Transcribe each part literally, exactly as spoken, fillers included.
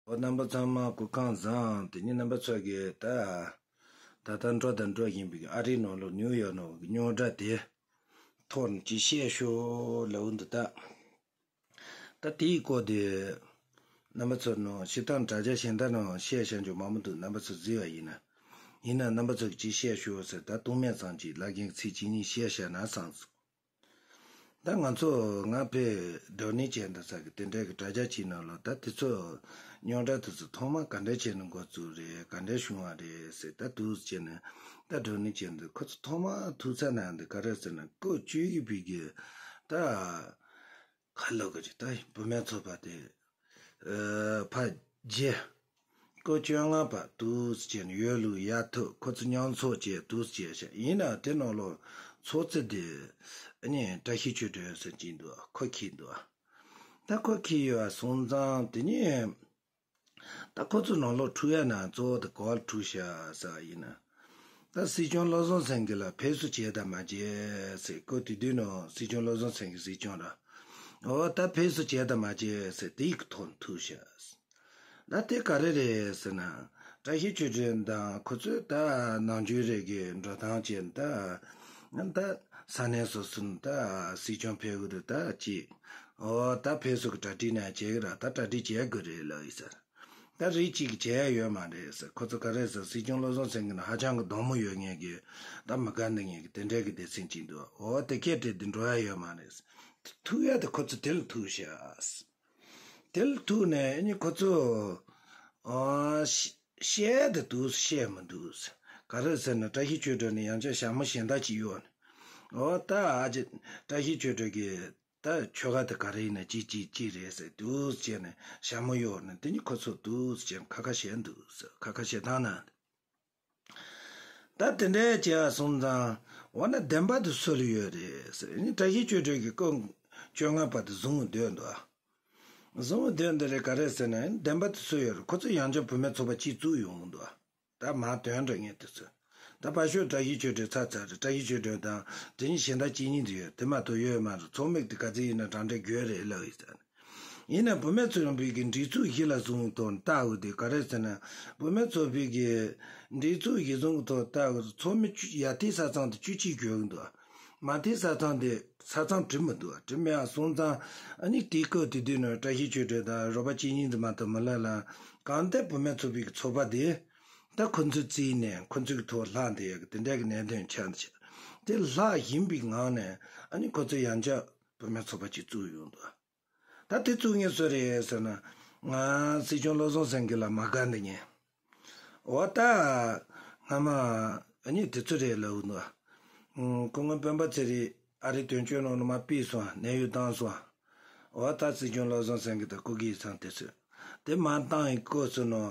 ཨོ། རྣམ་པ་ཚང་མ་སྐུ་ཁམས་བཟང་། དེ་ནས་རྣམ་པ་ཚོ་གིས་ད་ད་ལྟ་འགྲོ་དང་འགྲོ་བཞིན་པའི་ཨ་རིའི་ནང་ལོགས་ནིའུ་ཡོག་ནང་གི་རྙོག་དྲ་དེ་ཐོག་ནས་ཅིག་བཤད་ཤོག་ལབ་འདུག་ད་ད་དེའི་སྐོར་དེ་རྣམ་པ་ཚོ་ནང་སྤྱིར་བཏང་དྲ་རྒྱ་གཞན་དག་ནང་བཤད་བཞག་རྒྱུ་མང་པོ་འདུག་རྣམ་པ་ཚོ་གཟིགས་པ་ཡིན་ན། ཡིན་ན་རྣམ་པ་ཚོ་གིས་ཅིག་བཤད་ཤོག་ཟེར། ད་སྟོང་མེད་ཙམ་ཅིག་ལབ་མཁན་གྱི་ཚིག་གཅིག་གཉིས་བཤད་བཞག་ན་བསམ་སོང་། ད་ང་ཚོ་ང་ཕེ་ཌོ་ནི་ཅན་དང་ས་གི་དེ་འདྲའི་གི་དྲ་རྒྱ་གཅིག་ནང་ལོགས་ད་དེ་ཚོ་རྙོག་དྲ་དེ་ཚོ་ཐོག་མ་ག་འདྲ་བྱས་ནས་འགོ་བཙུགས་རེད། ག་འདྲ་བྱུང་བ་རེད་ཟེར། ད་དུས་བྱས་ནས་ད་ཌོ་ནི་ཅན་དེ་ཁོ་ཚོ་ཐོག་མ་ཐུག་ས་ན་འདི་ག་རེ་ཟེར་ན་སྐབས་བཅུ་བཞི་པའི་གི་ད་ག་ལོ་གི་རེད། ད་བུད་མེད་ཚོགས་པ་དེ་ཨ་ཕ་རྗེས་སྐབས་བཅོ་ལྔ་པ་དུས་བྱས་ནས་ཡོད་ལུགས་ཡ་ཐུབ་ཁོ་ཚོ་མཉམ་ཚོགས་བྱས་དུས་བྱས་ཤག་ཡིན་ན་དེ་ནང་ལོགས་ཚོགས་གཙོ་དེ་ཨ་ནི་བཀྲ་ཤིས་ཆོས་སྒྲོན་ཟེར་གྱིན་འདུག་ཁོ་འཁྱེར་འདུག་ད་ཁོ་འཁྱེར་ཡོད་པ་སོང་ཙང་དེ་ནས་ད་ཁོ་ཚོ་ནང་ལོགས་འཁྲུག་ཡ་ན་གཙོ་བོ་དེ་ག་པར་འཁྲུག་ཤག་ཟེར་བ་ཡིན་ན། ད་སྲིད་སྐྱོང་བློ་བཟང་སེང་གེ་ལ་ཕེབས་བསུ་བྱས་དང་མ་བྱས་ཟེར། སྐབས་དེ་དུས་ནང་སྲིད་སྐྱོང་བློ་བཟང་སེང་གེ་སྲིད་སྐྱོང་ར། འོ་ད་ཕེབས་བསུ་བྱས་དང་མ་བྱས་ཟེར་དེའི་གི་ཐོག་ནས་འཁྲུག་ཤག་ད་དེ་ག་རེ་རེད་ཟེར་ན། བཀྲ་ཤིས་ཆོས་སྒྲོན་དང་ཁོ་ཚོས་ད་ནམ་རྒྱུན་རེ་གི་འགྲོ་སྟངས་བྱས་ད་ད་ས་གནས་སོ་སོ་ནས་ད་སྲིད་སྐྱོང་ཕེབས་གི་རེད། ད་ཅིག་འོ་ད་ཕེབས་བསུ་གི་གྲ་སྒྲིག་ན་བྱེད་གི་ར། ད་གྲ་སྒྲིག་བྱེད་དགོས་རེད་ལབ་ཡིན་ཟེར། ད་རིགས་གཅིག་གིས་བྱེད་ཡ་ཡོད་མ་རེད་ཟེར། ཁོ་ཚོ་ག་རེ་ཟེར། སྲིད་སྐྱོང་བློ་བཟང་སེང་གེ་ནི་ཧ་ཅང་གི་སྡོང་མོ་ཡོད་མཁན་གི་ད་མི་དགའ་འདི་མཁན་གི་དེ་འདྲའི་གི་སྡེ་ཚན་གཅིག་འདུག་འོ་དེ་སྐད་དེ་འདི་འགྲོ་ཡ་ཡོད་མ་རེད་ཟེར། ཐུག་ཡ་དེ་ཁོ་ཚོ་དེ་ལ་ཐུག་ཤག་དེ་ལ་ཐུག་ནས་ཨ་ནི་ཁོ་ཚོ་ཨ་བཤད་དེ་འདུག་བཤད་མི་འདུག་ག་རེ་ཟེར་ན་བཀྲ་ཤིས་ཆོས་སྒྲོན་ནི་ཡང་བསྐྱར་ཞྭ་མོ་གཞན་དག་ཅིག་གཡོགས་ནས། འོ་ད་ཨ་ཅེ་བཀྲ་ཤིས་ཆོས་སྒྲོན་གྱིས་ད་ཁྱོ་ག་དེ་ག་རེ་ཡིན་ན་ཅི་ཅི་ཅི་རེད་ཟེར་འདུག་བྱས་ནས་ཞྭ་མོ་གཡོགས་ནས་དེ་ནི་ཁོ་ཚོ་འདུག་བྱས་ནས་ཁ་ཁ་བཤད་འདུག་ཟེར། ཁ་ཁ་བཤད་སྟངས་ན། ད་དེ་འདྲའི་བྱས་པ་སོང་ཙང་འོ་ན་བདེན་པ་དེ་སུ་ལ་ཡོད་རེད་ཟེར། ཨ་ནི་བཀྲ་ཤིས་ཆོས་སྒྲོན་གྱིས་སྐབས་བཅོ་ལྔ་པ་དེ་བཟུང་སྡོད་འདུག་བཟུང་སྡོད་འདི་རེད། ག་རེ་ཟེར་ན་བདེན་པ་དེ་སུ་ཡོད་རེད། ཁོ་ཚོ་ཡང་བསྐྱར་བུད་མེད་ཚོགས་པ་གཅིག་བཙུགས་ཡོང་འདུག་ད་མ་དོན་འདྲ་ངས་དེ་ཚོ་ད་ཕར་ཕྱོགས་བཀྲ་ཤིས་ཆོས་སྒྲོན་ཚར་ཚར་རེད། བཀྲ་ཤིས་ཆོས་སྒྲོན་དང་དེ་གཉིས་གཞན་དག་གཅིག་གཉིས་དེ་ཡོད། དེ་མ་གཏོགས་ཡོད་མ་རེད། ཚོགས་མི་དེ་ག་ཚོད་ཡིན་ན་གྲ་སྒྲིག་དགོས་རེད་ལབ་ཡོད་ས་རེད། ཡིན་ན་བུད་མེད་ཚོགས་པའི་གི་སྒྲིག་འཛུགས་གཞི་ལ་བཟུང་ཐོག་ལྟ་འོས་དེ་ག་རེ་ཟེར་ན། བུད་མེད་ཚོགས་པའི་གི་སྒྲིག་འཛུགས་གཞི་བཟུང་གི་ཐོག་ལྟ་འོས་ཚོགས་མི་བཅུ་ཡར་མཐའི་ས་ཚང་དེ་བཅུ་གཅིག་གྱོན་གི་འདུག་མར་མཐའི་ས་ཚང་དེ་ས་ཚང་བྲི་མི་འདུག་བྲི་མེད་པ་སོང་ཙང་ཨ་ནི་དེའི་སྐབས་དེ་དུས་ནས་བཀྲ་ཤིས་ཆོས་སྒྲོན་དང་རོགས་པ་གཅིག་གཉིས་དེ་མ་གཏོགས་མི་ལ་ལ་གང་ལྟར་བུད་མེད་ཚོགས་པའི་གི་ཚོགས་པ་དེ་ད་ཁོ་ཚོའི་རྩིས་ནས་ཁོ་ཚོའི་གི་ཐོག་ལྷག་བསྡད་ཡག་གི་དེ་འདྲ་གི་གནད་དོན་ཆགས་འདུག་དེ་ལྷག་བཞིན་པའི་ངང་ནས་ཨ་ནི་ཁོ་ཚོས་ཡང་བསྐྱར་བུད་མེད་ཚོགས་པ་གཅིག་བཙུགས་ཡོང་འདུག་ད་དེ་བཙུགས་མཁན་སུ་རེད་ཟེར་ན། ང་སྲིད་སྐྱོང་བློ་བཟང་སེང་གེ་ལ་མ་དགའ་འདི་ཉན། འོ་ད་སྔ་མ་ཨ་ནི་དེ་ཚོ་རེད་ལབ་འདུག་སྐུ་ངོ་སྤེན་པ་ཚེ་རིང་ཨ་རིའི་དོན་གཅོད་ནང་ནས་མར་ཕུད་སོང་། གནས་དབྱུང་བཏང་སོང་། འོ་ད་སྲིད་སྐྱོང་བློ་བཟང་སེང་གེ་དང་སྐུ་སྒེར་ཚང་དེ་ཚོས་དེ་མར་བཏང་ཡི་སྐོར་སོང་ནོ།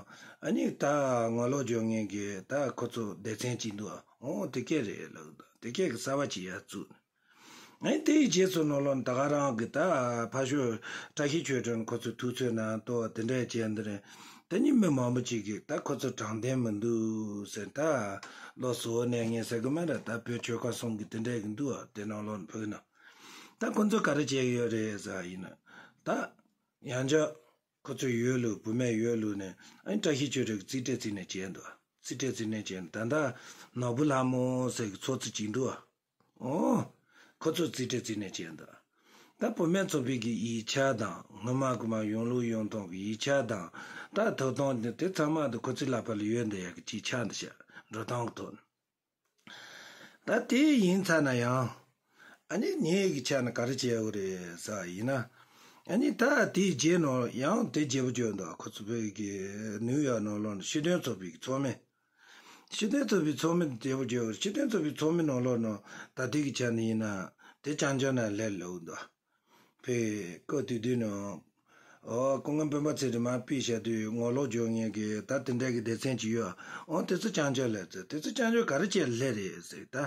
ཨ་ནི་ད་ངོ་ལོག་འཇོག་མཁན་གྱི་ད་ཁོ་ཚོ་སྡེ་ཚན་གཅིག་འདུག་འོ་དེ་སྐད་རེད་ལབ་འདུག་དེ་སྐད་ཀྱི་གསར་པ་ཅིག་ཡར་བཙུགས། ཨེ་དེའི་རྗེས་སུ་ནོར་ལོན་ད་ག་རང་གི་ད་ཕ་ཤོད་བཀྲ་ཤིས་ཆོས་སྒྲོན་ཁོ་ཚོའི་ཐུགས་ཚོད་ན་ཏོ་དེ་འདྲས་བྱས་འདི་རེད། དེ་ནི་མི་མང་པོ་ཅིག་གིས་ད་ཁོ་ཚོ་དྲང་བདེན་མི་འདུག་ཟེར། ད་ལོ་སོ་ནས་ངས་ཟེར་གི་མ་རེད། ད་བོད་ཆོལ་ཁ་གསུམ་གི་དེ་འདྲས་གི་འདུག་དེ་ནང་ལོགས་ཕུག་ན་ད་ཁོ་ཚོ་ག་རེ་བྱས་ཡོད་རེད་ཟེར་ཡིན་ན། ད་ཡང་ཅག་ཁོ་ཚོ་ཡོད་ལུགས་བུད་མེད་ཡོད་ལུགས་ནས་ཨ་ནི་བཀྲ་ཤིས་ཆོས་སྒྲོན་གྱིས་རྩིས་སྤྲད་རྩིས་ནས་བྱས་འདུག་རྩིས་སྤྲད་རྩིས་ནས་བྱས་འདུག་ད་ལྟ་ནོར་བུ་ལྷ་མོ་ཟེར་གི་ཚོགས་གཙོ་གཅིག་འདུག་ཨོ། ཁོ་ཚོ་རྩིས་སྤྲད་རྩིས་ནས་བྱས་འདུག་ད་བུད་མེད་ཚོགས་པའི་གི་ཡིག་ཆ་དང་སྔོན་མ་གོང་མ་ཡོང་ལུགས་ཡོང་སྟངས་ཀྱི་ཡིག་ཆ་དང་ད་ཐོབ་ཐང་དེ་ཚང་མ་དེ་ཁོ་ཚོའི་ལག་པ་ལ་ཡོད་འདི་ཡག་གི་ཅིག་ཆགས་འདུག་ཤག་འགྲོ་སྟངས་ཀྱི་ཐོག་ནས། ད་དེ་ཡིན་ཚར་ན་ཡང་། ཨ་ནི་ངེད་ཀྱི་ཆ་ནས་ག་རེ་བྱས་ཡོད་རེད་ཟེར་བ་ཡིན་ན། ཨ་ནི་ད་དེའི་རྗེས་ནང་ཡང་དེ་བརྗེ་པོ་བརྗོད་འདུག་ཁོ་ཚོ་བོད་ཀྱི་ནིའུ་ཡོག་ནང་ལོགས་ནས་སྤྱི་མཐུན་ཚོགས་པའི་ཚོགས་མི། སྤྱི་མཐུན་ཚོགས་པའི་ཚོགས་མི་བརྗེ་པོ་བརྗོད། སྤྱི་མཐུན་ཚོགས་པའི་ཚོགས་མི་ནང་ལོགས་ནང་ད་དེ་གི་ཆ་ནས་ཡིན་ན་དེ་རྐྱང་རྐྱང་ན་ལས་སླ་པོ་འདུག་བོད་སྐབས་དེ་དུས་ནང་། ཨོ་སྐུ་ངོ་སྤེན་པ་ཚེ་རིང་མར་ཕུད་བཞག་དུས་ངོ་ལོག་འཇོག་མཁན་གྱི་ད་དེ་འདྲ་གི་སྡེ་ཚན་ཅིག་ཡོད། ཨོ་དེ་ཚོ་རྐྱང་རྐྱང་ལས་ཚེ་དེ་ཚོ་རྐྱང་རྐྱང་ག་རེ་བྱས་ལས་རེད་ཟེར་ད།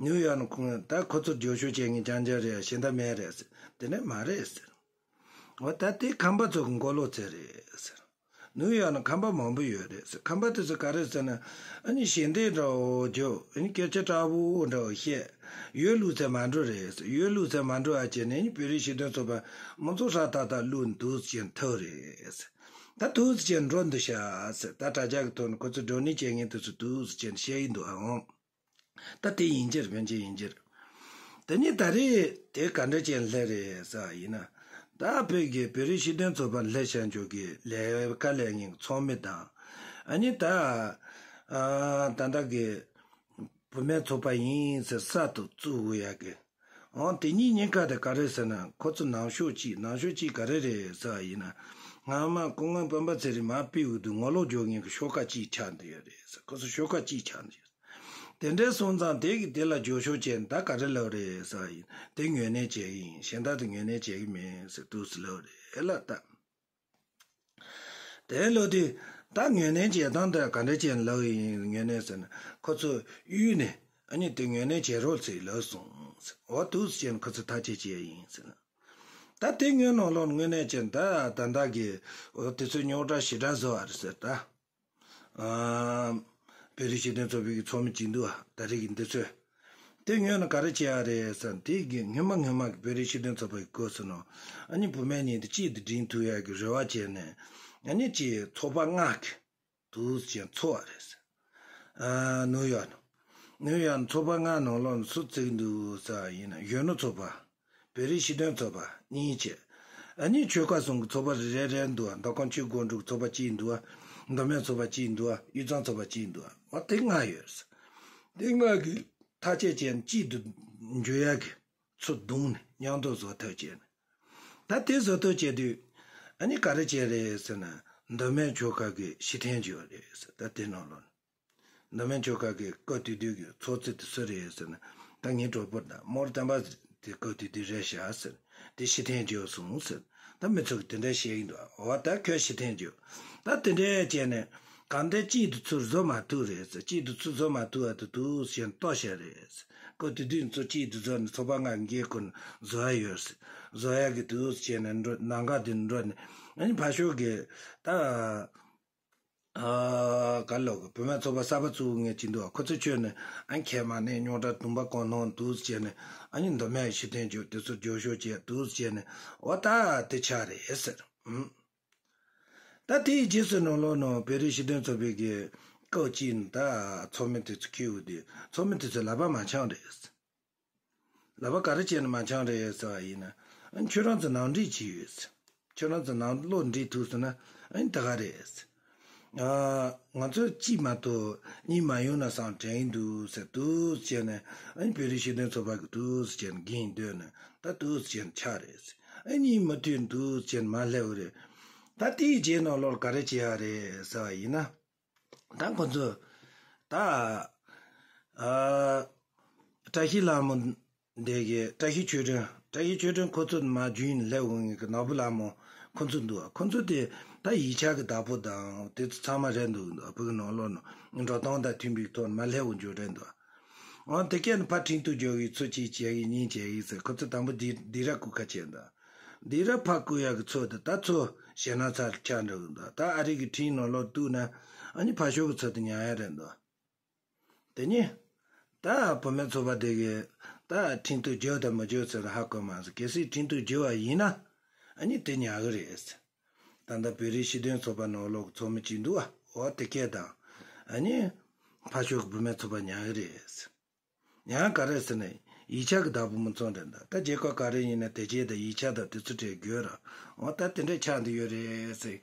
ནིའུ་ཡོག་ནས་ཁོང་ད་ཁོ་ཚོ་རྒྱབ་སྐྱོར་བྱེད་མཁན་རྐྱང་རྐྱང་རེད། གཞན་དག་མེད་རེད་ཟེར། དེ་ནས་མ་རེད་ཟེར། འོ་ད་དེ་ཁམས་པ་ཚོ་གི་མགོ་ལོག་ཚད་རེད་ཟེར། ནིའུ་ཡོག་ནང་ཁམས་པ་མང་པོ་ཡོད་རེད་ཟེར། ཁམས་པ་དེ་ཚོ་ག་རེ་ཟེར་ན། ཨ་ནི་ཞལ་འདེབས་འདྲ་བོ་རྒྱོབ། ཨ་ནི་སྐད་ཆ་དྲག་པོ་འདྲ་བོ་བཤད། ཡོད་ལུགས་ཚད་མ་འགྲོ་རེད་ཟེར། ཡོད་ལུགས་ཚད་མ་འགྲོ་ཨ་ཅེ་ནས་ཨ་ནི་བོད་རིགས་སྤྱི་མཐུན་ཚོགས་པ་མང་ཚོགས་ཧྲ་ཏག་ཏག་བླུགས་འདུག་ཅེས་ཐུབ་རེད་ཟེར། ད་ཏུས་ཅན་འགྲོ་འདུག་ཤག་ཟེར། ད་དྲ་རྒྱ་གི་ཐོག་ནས་ཁོ་ཚོ་འགྲོ་ནི་བྱེད་མཁན་དེ་ཚོ་ཏུས་ཅན་བཤད་ཡི་འདུག་ཨང་། ད་དེ་ཡིན་རྒྱུ་རེད། ཕན་ཆད་ཡིན་རྒྱུ་རེད། དེ་ནས་ད་རེས་དེ་ག་འདྲ་ཅན་སླེབས་རེད་ཟེར་བ་ཡིན་ན། ད་བོད་ཀྱི་བོད་རིགས་སྤྱི་མཐུན་ཚོགས་པ་སླེབས་བཞག་འཇོག་གི་ལས་ཀ་ལས་མཁན་ཚོགས་མི་དང་། ཨ་ནི་ད་ཨ་ད་ལྟ་གི་བུད་མེད་ཚོགས་པ་ཡིན་ཟེར་གསར་དུ་བཙུགས་དགོས་ཡག་གི། འོ་དེ་གཉིས་གཉིས་ཀ་དེ་ག་རེ་ཟེར་ན། ཁོ་ཚོ་ནང་ཤོག་གཅིག་ནང་ཤོག་གཅིག་ག་རེ་རེད་ཟེར་བ་ཡིན་ན། སྔ་མ་སྐུ་ངོ་སྤེན་པ་ཚེ་རིང་མར་ཕུད་ཡོང་དུས་ངོ་ལོག་རྒྱག་མཁན་གྱི་ཤོག་ཁག་གཅིག་ཆགས་བསྡད་ཡོད་རེད་ཟེར། ཁོ་ཚོ་ཤོག་ཁག་གཅིག་ཆགས་བསྡད་ཡོད། དེ་འདྲ་སོང་ཙང་དེ་གི་དེ་ལ་རྒྱབ་སྐྱོར་བྱས་ནས་ད་ག་རེ་ལབ་རེད་ཟེར་བ་ཡིན། དེ་ངོས་ལེན་བྱེད་ཀྱི་ཡིན། གཞན་དག་དེ་ངོས་ལེན་བྱེད་ཀྱི་མིན་ཟེར་འདུག་སེ་ལབ་རེད་ལ་ད། དེ་ལོ་དུས་ད་ངོས་ལེན་བྱེད་སྟངས་དེ་ག་འདྲ་བྱས་ནས་ལབ་ཡིན་ངོས་ལེན་ཟེར་ན། ཁོ་ཚོ་གཡུགས་ནས་ཨ་ནི་དེ་ངོས་ལེན་བྱེད་རོགས་ཟེར་ལབ་སོང་ཟེར། འོ་འདུག་སེ་བྱས་ནས་ཁོ་ཚོ་ཐག་གཅོད་བྱས་ཡིན་ཟེར་ན། ད་དེ་ངོས་ནང་ལོགས་ངོས་ལེན་བྱས་ད་ད་ལྟ་གི་འོ་དེ་ཚོས་རྙོག་དྲ་ཞེ་དྲག་བཟོ་བ་རེད་ཟེར་ད། ཨ། བོད་རིགས་སྤྱི་མཐུན་ཚོགས་པའི་གི་ཚོགས་མི་གཅིག་འདུག་ཨ། ད་རེས་ཀྱི་འདི་ཚོས། དེ་ངོས་ནས་ག་རེ་བྱེད་ཡ་རེད་ཟེར་ན། དེ་གི་སྔོན་མ་སྔོན་མ་གི་བོད་རིགས་སྤྱི་མཐུན་ཚོགས་པ་གི་སྐབས་སུ་ནང་ཨ་ནི་བུད་མེད་གཉིས་དེ་གཅིག་ཏུ་སྒྲིལ་ཐུབ་ཡ་གི་རེ་བ་བྱས་ནས། ཨ་ནི་གཅིག་ཚོགས་པ་ལྔ་གི་འདུག་སེ་བྱས་ཚོགས་པ་རེད་ཟེར། ཨ། ནིའུ་ཡོག་ནང་། ནིའུ་ཡོག་ནང་ཚོགས་པ་ལྔ་ནང་ལོགས་ནས་སུ་བརྩི་གི་འདུག་ཟེར་བ་ཡིན་ན། གཞོན་ནུ་ཚོགས་པ། བོད་རིགས་སྤྱི་མཐུན་ཚོགས་པ་གཉིས་བྱས། ཨ་ནི་ཆོལ་ཁ་གསུམ་གྱི་ཚོགས་པ་རེ་རེ་རེ་འདུག་ཨ། མདོ་ཁམས་ཆོས་སྒོར་འབྲུག་ཚོགས་པ་གཅིག་འདུག་ཨ། མདོ་སྨད་ཚོགས་པ་གཅིག་འདུག་ཨ། དབུས་གཙང་ཚོགས་པ་གཅིག་འདུག་ཨ། འོ་དེ་ལྔ་ཡོད། དེ་ལྔ་གིས་ཐག་གཅོད་བྱས་ནས་གཅིག་ཏུ་འགྱུར་ཡག་གི་ཚུར་བརྡུངས་ནས་མཉམ་དུ་བཟོ་ཐབས་བྱས་ནས། ད་དེ་བཟོ་ཐབས་བྱེད་དུས་ཨ་ནི་ག་རེ་བྱས་རེད་ཟེར་ན། མདོ་སྨད་ཆོལ་ཁ་གི་སྤྱི་འཐུས་ཡོད་རེད་ཟེར། ད་དེ་ནང་ལོགས་ནས། མདོ་སྨད་ཆོལ་ཁ་གི་སྐབས་དེ་དུས་ཀྱི་ཚོགས་གཙོ་དེ་སུ་རེད་ཟེར་ན། ད་ངའི་གྲོགས་པོ་དང་རྨོ་བསྟན་པ་དེ་སྐབས་དེ་དུས་རེད་ཤག་ཟེར། དེ་སྤྱི་འཐུས་བྱས་སོང་ཟེར། ད་མི་ཚོ་གིས་དེ་འདྲ་བཤད་ཀྱི་འདུག་འོ་ད་ཁོས་སྤྱི་འཐུས་བྱས། ད་དེ་འདྲ་བྱས་ནས་གང་ལྟར་གཅིག་ཏུ་ཚུར་བཟོ་མ་ཐུབ་རེད་ཟེར། གཅིག་ཏུ་ཚུར་བཟོ་མ་ཐུབ་པ་དེ་འདུག་སེ་བྱས་ནས་གཏོར་བཞག་རེད་ཟེར། སྐབས་དེ་དུས་ཚོ་གཅིག་ཏུ་བཟོས་ནས་ཚོགས་པ་ལྔ་འགན་ཁུར་ནས་བཟོ་ཡ་ཡོད་ཟེར། བཟོ་ཡ་གི་འདུག་སེ་བྱས་ནས་འགྲོ་ལམ་ཁ་དེ་འགྲོ་ནས། ཨ་ནི་ཕར་ཕྱོགས་ཀྱི་ད། ཨ། ག་ལོག་གི་བུད་མེད་ཚོགས་པ་གསར་པ་བཙུགས་མཁན་གཅིག་འདུག་ཨ། ཁོ་ཚོ་ཁྱོན་ནས་ཨ་ནི་ཁས་མ་ནས་རྙོག་དྲ་དུམ་པ་གང་ནང་འདུག་སེ་བྱས་ནས། ཨ་ནི་མདོ་སྨད་སྤྱི་འཐུས་བྱས་དེ་ཚོ་རྒྱབ་སྐྱོར་བྱས་འདུག་སེ་བྱས་ནས། འོ་ད་དེ་ཆགས་རེད་ཟེར། ཨུམ། ད་དེའི་རྗེས་སུ་ནང་ལོགས་ནང་བོད་རིགས་སྤྱི་མཐུན་ཚོགས་པའི་གི་སྐབས་གཅིག་ནས་ད་ཚོགས་མི་དེ་ཚོ་འཁྱེར་ཡོང་དུས་ཚོགས་མི་དེ་ཚོས་ལག་པ་མ་འཆང་རེད། ལག་པ་ག་རེ་བྱས་ནས་མ་འཆང་རེད་ཟེར་བ་ཡིན་ན། ཨ་ནི་ཁྱོད་རང་ཚོ་ནང་འགྲིག་བྱས་ཡོད། ཁྱོད་རང་ཚོ་ནང་བློ་འགྲིག་ཐུབ་སོང་ན་ཨ་ནི་ད་ག་རེད། ཨ། ང་ཚོ་གཅིག་མ་གཏོགས་གཉིས་མ་ཡོང་ན་བསམ་དྲན་གྱི་འདུག་ཟེར། འདུག་སེ་བྱས་ནས་ཨ་ནི་བོད་རིགས་སྤྱི་མཐུན་ཚོགས་པ་གི་འདུག་སེ་བྱས་ནས་འགན་བསྡོས་ནས་ད་འདུག་སེ་བྱས་ནས་ཆགས་རེད། ཨ་ནི་མུ་མཐུད་འདུག་སེ་བྱས་ནས་མར་སླེབས་པ་རེད། ད་དེའི་རྗེས་ནང་ལོགས་ག་རེ་བྱེད་ཡ་རེད་ཟེར་བ་ཡིན་ན། ད་ཁོ་ཚོ་ད་ཨ་བཀྲ་ཤིས་ལྷ་མོ་འདི་གི། བཀྲ་ཤིས་ཆོས་སྒྲོན། བཀྲ་ཤིས་ཆོས་སྒྲོན་ཁོ་ཚོ་མར་རྒྱུན་སླེབས་འོང་མཁན་གྱི་ནོར་བུ་ལྷ་མོ་ཁོ་ཚོ་འདུག་ཁོ་ཚོ་དེ་ད་ཡིག་ཆ་གི་བདག་པོ་དང་དེ་ཚོ་ཚང་མ་རེད་འདུག་འདུག་བོད་ཀྱི་ནང་ལོགས་ནང་འགྲོ་སྟངས་དང་མཐུན་པའི་ཐོག་ནས་མར་སླེབས་འོང་རྒྱུ་རེད་འདུག་འོ་དེ་སྐད་ནས་ཕར་ཁྲིམས་གཏུག་རྒྱག་གི་ཚུལ་གཅིག་བྱས་ཡིན། གཉིས་བྱས་ཡིན་ཟེར། ཁོ་ཚོ་དང་པོ་འདི་འདི་ར་རྐུ་ཁ་བྱས་འདུག་འདི་ར་ཕར་རྐུ་ཡག་གི་ཚོད་དེ་ད་ཚོ་ཞེ་ན་ཚར་ཆགས་འགྲོ་གི་འདུག་ད་ཨ་རི་གི་ཁྲིམས་ནང་ལོགས་གཏུགས་ན་ཨ་ནི་ཕར་ཕྱོགས་གི་ཚོད་དེ་ཉར་ཡ་རེད་འདུག་དེ་ནས་ད་བུད་མེད་ཚོགས་པ་དེ་གིས་ད་ཁྲིམས་གཏུག་རྒྱག་དང་མི་རྒྱག་ཟེར་ཧ་གོ་མ་སོང་། གལ་སྲིད་ཁྲིམས་གཏུག་རྒྱག་པ་ཡིན་ན་ཨ་ནི་དེ་ཉར་གི་རེད། ད་ལྟ་བོད་རིགས་སྤྱི་མཐུན་ཚོགས་པ་ནང་ལོགས་ཚོགས་མི་གཅིག་འདུག་ཨ། འོ་དེ་སྐད་དང་ཨ་ནི་ཕར་ཕྱོགས་ཀྱི་བུད་མེད་ཚོགས་པ་ཉར་གི་རེད། ཡང་ག་རེ་ཟེར་ན་ཡིག་ཆ་གི་བདག་པོ་མི་ཚང་རེད་འདུག་ད་རྒྱལ་ཁབ་ག་རེ་ཡིན་ན་དེ་རྗེས་དང་ཡིག་ཆ་དང་དེ་ཚོ་སྤྲད་དགོས་ར། འོ་ད་དེ་འདྲ་ཆགས་འདི་ཡོད་རེད་ཟེར།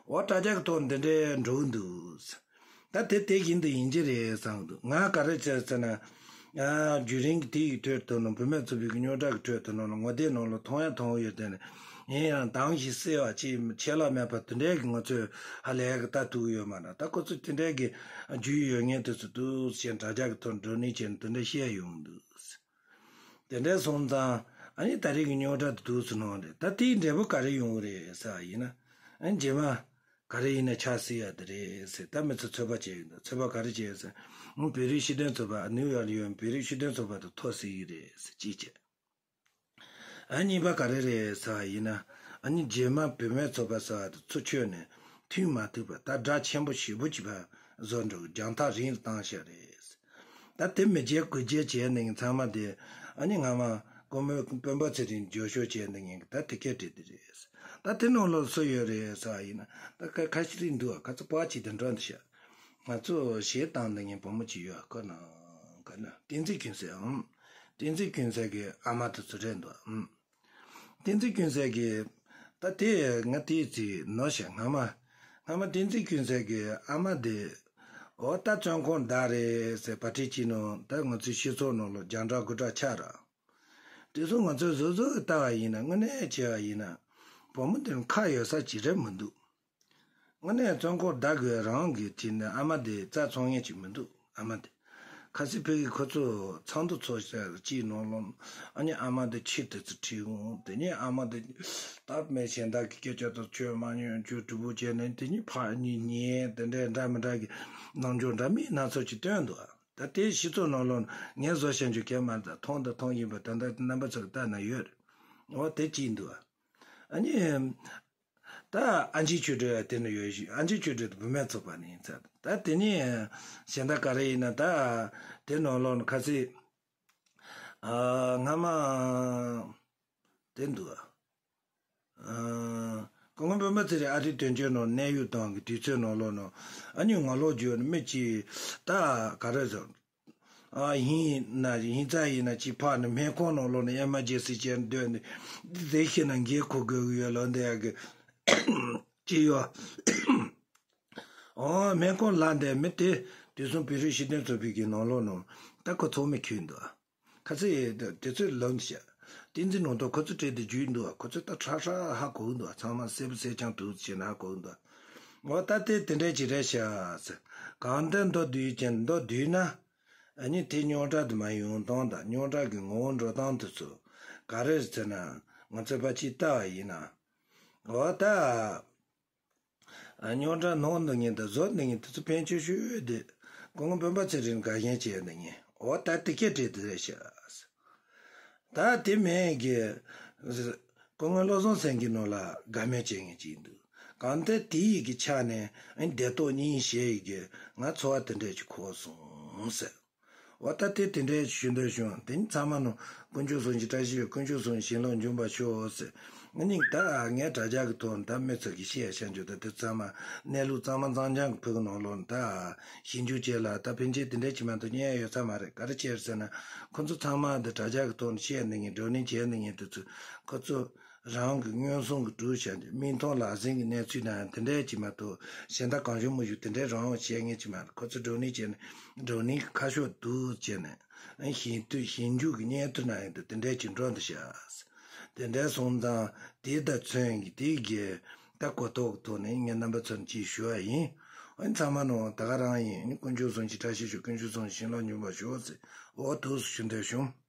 འོ་དྲ་རྒྱ་གི་ཐོག་འདི་འདྲའི་འགྲོ་གི་འདུག་ད་དེ་དེ་བཞིན་དུ་ཡིན་གྱི་རེད་བསམ་གི་འདུག་ང་ག་རེ་བྱས་ཟེར་ན། ཨ། བརྒྱུད་རིམ་གྱི་དེ་ཡི་ཁྲོད་དུ་ནང་བུད་མེད་ཚོགས་པའི་གི་རྙོག་དྲ་གི་ཁྲོད་དུ་ནང་ལ་ངོ་དེབ་ནང་ལ་མཐོང་ཡ་མཐོང་གི་ཡོད་དེ་ནི། ཡིན་ཡང་དྭངས་ཤིང་གསལ་བ་ཅིག་ཆད་ལྷག་མེད་པ་དེ་འདྲའི་གི་ང་ཚོས་ཧ་ལས་གི་ལྟ་ཐུབ་ཀྱི་ཡོད་མ་རེད། ད་ཁོ་ཚོ་དེ་འདྲའི་གི་རྒྱུས་ཡོད་མཁན་དེ་ཚོ་འདུག་ཅེས་དྲ་རྒྱ་གི་ཐོག་འགྲོ་ནས་ཅེས་དེ་འདྲ་བཤད་ཡོང་འདུག་དེ་འདྲ་སོང་ཙང་ཨ་ནི་ད་རེས་ཀྱི་རྙོག་དྲ་དེ་འདུག་སེ་ནང་རེད། ད་དེའི་འབྲས་བུ་ག་རེ་ཡོང་གི་རེད་ཟེར་བ་ཡིན་ན། ཨ་ནི་རྗེས་མ་ག་རེ་ཡིན་ན་ཆགས་སྲིད་ཡ་དེ་རེད་ཟེར། ད་མི་ཚོ་ཚོད་དཔག་བྱས་ཡོད་འདུག་ཚོད་དཔག་ག་རེ་བྱས་ཟེར། ཨང་། བོད་རིགས་སྤྱི་མཐུན་ཚོགས་པ། ནིའུ་ཡོག་ལ་ཡོད་བོད་རིགས་སྤྱི་མཐུན་ཚོགས་པ་དེ་འཐོར་སྲིད་ཀྱི་རེད་ཟེར་གཅིག་བྱས། ཨ་གཉིས་པ་ག་རེ་རེད་ཟེར་བ་ཡིན་ན། ཨ་ནི་རྗེས་མ་བུད་མེད་ཚོགས་པ་ཟེར་བ་དེ་ཚུར་ཁྱོན་ནས་མཐུན་མ་ཐུབ་པ། ད་དགྲ་ཆེན་པོ་ཞེ་པོ་ཅིག་ཕར་བཟོ་འགྲོ། རྒྱང་ཐག་རིང་རུ་བཏང་བཞག་རེད། ད་དེ་མི་བྱེད་དགུ་བྱེད་བྱས་ནས་ཚང་མ་དེ་ཨ་ནི་སྔ་མ་སྐུ་ངོ་སྤེན་པ་ཚེ་རིང་རྒྱབ་སྐྱོར་བྱས་ནས་ངས་ད་དེ་སྐད་བྲིས་དེ་རེད། ད་དེ་ནང་ལོགས་སུ་ཡོད་རེད་ཟེར་བ་ཡིན་ན། ད་ཁ་ཁ་ཤས་རིགས་འདུག་བ། ཁ་ཚ་པ་ཅིག་དེ་འགྲོ་འདུག་ཤག་ང་ཚོ་གཞས་བཏང་འདི་ངའི་བུ་མོ་ཅིག་ཡོད། ཁོ་ན་ག་ན་བསྟན་འཛིན་ཀུན་གསལ་ཨང་། བསྟན་འཛིན་ཀུན་གསལ་གྱི་ཨ་མ་དེ་ཚོ་རེད་འདུག་ཨང་། བསྟན་འཛིན་ཀུན་གསལ་གྱི་ད་དེ་ང་དེའི་ཚིག་ནོར་ཤག་སྔ་མ། སྔ་མ་བསྟན་འཛིན་ཀུན་གསལ་གྱི་ཨ་མ་དེ། འོ་ད་བཙོན་ཁང་བདག་རེད་ཟེར་བ་ཁྲིད་ཅིག་ནང་ད་ང་ཚོའི་སྤྱི་ཚོགས་ནང་ལ་རྒྱང་གྲགས་དགུ་གྲགས་ཆགས་ར། དེ་ཚོ་ང་ཚོས་གཟབ་གཟབ་ལྟ་བ་ཡིན་ན། དངོས་གནས་བྱས་པ་ཡིན་ན། བུ་མོ་འདིར་ཁ་ཡོད་ས་ཅིག་རེད་མི་འདུག་དངོས་གནས་བཙོན་ཁང་བདག་དགོས་རང་གི་དེ་ནི་ཨ་མ་དེ་རྩ་ཚང་མཁན་ཅིག་མི་འདུག་ཨ་མ་དེ། ཁ་སང་ཕ་གི་ཁོ་ཚོ་ཚོགས་འདུ་ཚོགས་ཤག་ཅིག་ནང་ལོགས། ཨ་ནི་ཨ་མ་དེ་ཕྱིར་དེ་ཚོ་ཁྲིད་འོང་། དེ་ནས་ཨ་མ་དེ་སྟབས་མེད་གཞན་དག་གི་སྐད་ཆ་དང་ཆོས་མ་ཉན་ཆོས་གྲུ་བོ་བྱས་ནས། དེ་ནས་ཕར་གཉིད་ཉལ། དེ་འདྲའི་འདྲ་མི་འདྲ་གི་རྣམ་འགྱུར་འདྲ་མིན་སྣ་ཚོགས་ཅིག་སྟོན་འདུག་ད་ལྟའི་སྤྱི་ཚོགས་ནང་ལོགས་ངས་བཟོ་བཤད་རྒྱུ་གལ་མ་རེད། མཐོང་དང་མཐོང་བཞིན་པ་ད་ལྟ་རྣམ་པ་ཚོ་གི་ལྟ་ན་ཡོད་རེད། འོ་དེ་གཅིག་འདུག་ཨ་ནི་ད་ཨན་ཆི་ཆོས་སྒྲོན་དེ་ནི་ཡོད་ཞིག་ཨན་ཆི་ཆོས་སྒྲོན་དེ་བུད་མེད་ཚོགས་པ་ནས་ཡིན་ཚར། ད་དེ་ནས་གཞན་དག་ག་རེ་ཡིན་ན། ད་དེ་ནང་ལོགས་ནས་ཁ་སང་ཨ་སྔ་མ་དེ་འདུག་ཨ། སྐུ་ངོ་སྤེན་པ་ཚེ་རིང་ཨ་རིའི་དོན་གཅོད་ནང་གནད་ཡོད་བཏང་གི་དུས་ཚོད་ནང་ལོགས་ནང་། ཨ་ནི་ངོ་ལོག་བརྗོད་ནས་མི་གཅིག་ད་ག་རེ་ཟེར། ཨ་ཡིན་ན་ཡིན་ཙང་ཡིན་ན་གཅིག་ཕར་ནས་སྨན་ཁང་ནང་ལོགས་ནས་ཨེ་མར་ཇེན་སི་བྱས་ནས་སྡོད་ནས། དེ་ཤེས་ན་འགན་འཁུར་དགོས་ཀྱི་ཡོད་ལབ་འདི་ཡག་གི་ཅི་ཡོད། ཨོ་སྨན་ཁང་ལ་འདས་མི་དེ་དུས་གསུམ་བོད་རིགས་སྤྱི་མཐུན་ཚོགས་པའི་གི་ནང་ལོགས་ནང་ད་ཁོ་ཚོགས་མི་ཁྱོད་འདུག་ཁ་ཚིག་དེ་ཚོས་ལབ་འདུག་ཤག་བསྟན་འཛིན་ནང་དུ་ཁོ་ཚོ་སྤྲད་དེ་བརྒྱུད་འདུག་ཁོ་ཚོ་ད་ཁྲ་ཁྲ་ཧ་གོ་གི་འདུག་ཚང་མ་གསལ་པོ་གསལ་རྐྱང་འདུག་བྱས་ན་ཧ་གོ་གི་འདུག་འོ་ད་དེ་དེ་འདྲས་ཅིག་རེད་ཤག་ཟེར། གང་ལྟར་མདོར་བསྡུས་ཀྱང་མདོར་བསྡུས་ན། ཨ་ནི་དེ་རྙོག་དྲ་དུ་མ་ཡོང་སྟངས་དང་རྙོག་དྲ་གི་ངོ་བོ་འགྲོ་སྟངས་དེ་ཚོ་ག་རེ་རེད་ཟེར་ན། ང་ཚོས་ཕར་ཅིག་ལྟ་བ་ཡིན་ན། འོ་ད། རྙོག་དྲ་ནང་འདུག་མཁན་དང་བཟོ་འདུག་མཁན་དེ་ཚོ་ཕན་ཆེ་ཤོས་དེ་སྐུ་ངོ་སྤེན་པ་ཚེ་རིང་དགའ་ཞེན་བྱས་འདུག་མཁན། འོ་ད་དེ་སྐད་བྲིས་དེ་རེད་ཤག་ད་དེ་མིན་གྱི་སྐུ་ངོ་བློ་བཟང་སེང་གེ་ནང་ལ་དགའ་མོས་བྱེད་མཁན་ཅིག་འདུག་གང་ལྟར་དེ་ཡི་གི་ཆ་ནས་བདེ་ཏོག་གཉིས་ཞེས་ཡི་གི་ང་ཚོར་བ་དེ་འདྲས་ཅིག་འཁོར་སོང་ཟེར། འོ་ད་དེ་དེ་འདྲའི་ཞུ་འདོད་བྱུང་། དེ་ནི་ཚང་མ་ནང་དཀོན་མཆོག་གསུམ་གྱི་བཀྲ་ཤིས་ཤོག་དཀོན་མཆོག་གསུམ་བྱིན་རླབས་འབྱུང་བར་ཤོག་ཟེར། ང་ནི་ད་ངས་དྲ་རྒྱ་གི་ཐོག་ནས་ད་མི་ཚོ་གི་བཤད་བཤད་རྒྱུ་ད་དེ་ཚང་མ་གནས་ལུགས་གཙང་མ་གཙང་རྐྱང་གི་ཕུག་ནང་ལོགས་ནས་ད་ཞིབ་འཇུག་བྱས་ལ་ད་ཕན་ཆད་དེ་འདྲའི་ཅིག་མ་གཏོགས་རྙེད་ཡོད་ས་མ་རེད། ག་རེ་བྱས་ཟེར་ན། ཁོ་ཚོ་ཚང་མ་འདི་དྲ་རྒྱ་གི་ཐོག་ནས་བཤད་ནས་ངས་བགྲོ་གླེང་བྱས་ནས་ངས་དེ་ཚོ་ཁོ་ཚོ། རང་གི་མངོན་སུམ་གྱི་གྲུ་བཞག་ནས་མིག་མཐོང་ལག་ཟིན་གྱི་གནས་ཚུལ་ནང་དེ་འདྲའི་ཅིག་མ་གཏོགས་གཞན་དག་གང་བྱུང་མི་བྱུང་དེ་འདྲའི་རང་དབང་བྱེད་མཁན་ཅིག་མ་རེད། ཁོ་ཚོ་བགྲོ་གླེང་བྱས་ནས་བགྲོ་གླེང་གི་ཁ་ཕྱོགས་འདུག་བྱས་ནས་ཞིབ་འཇུག་ཞིབ་འཇུག་གི་སྙན་ཐོ་ནང་ཡང་དེ་འདྲའི་ཅིག་འགྲོ་འདུག་ཤག་དེ་འདྲའི་སོང་ཙང་དེ་ལྟར་མཚོན་གྱི་དེ་གི་ད་གོ་རྟོགས་ཀྱི་ཐོག་ནས་ངས་རྣམ་པ་ཚོར་ཅིག་ཞུ་བ་ཡིན། ཨ་ནི་ཚང་མ་ནང་ད་ག་རང་ཡིན། ཨ་ནི་དཀོན་མཆོག་གསུམ་གྱི་བཀྲ་ཤིས་ཤོག་དཀོན་མཆོག་གསུམ་བྱིན་རླབས་འབྱུང་བར་ཤོག་ཟེར། འོ་ཐུགས་སུ་ཞུ་འདོད་བྱུང་།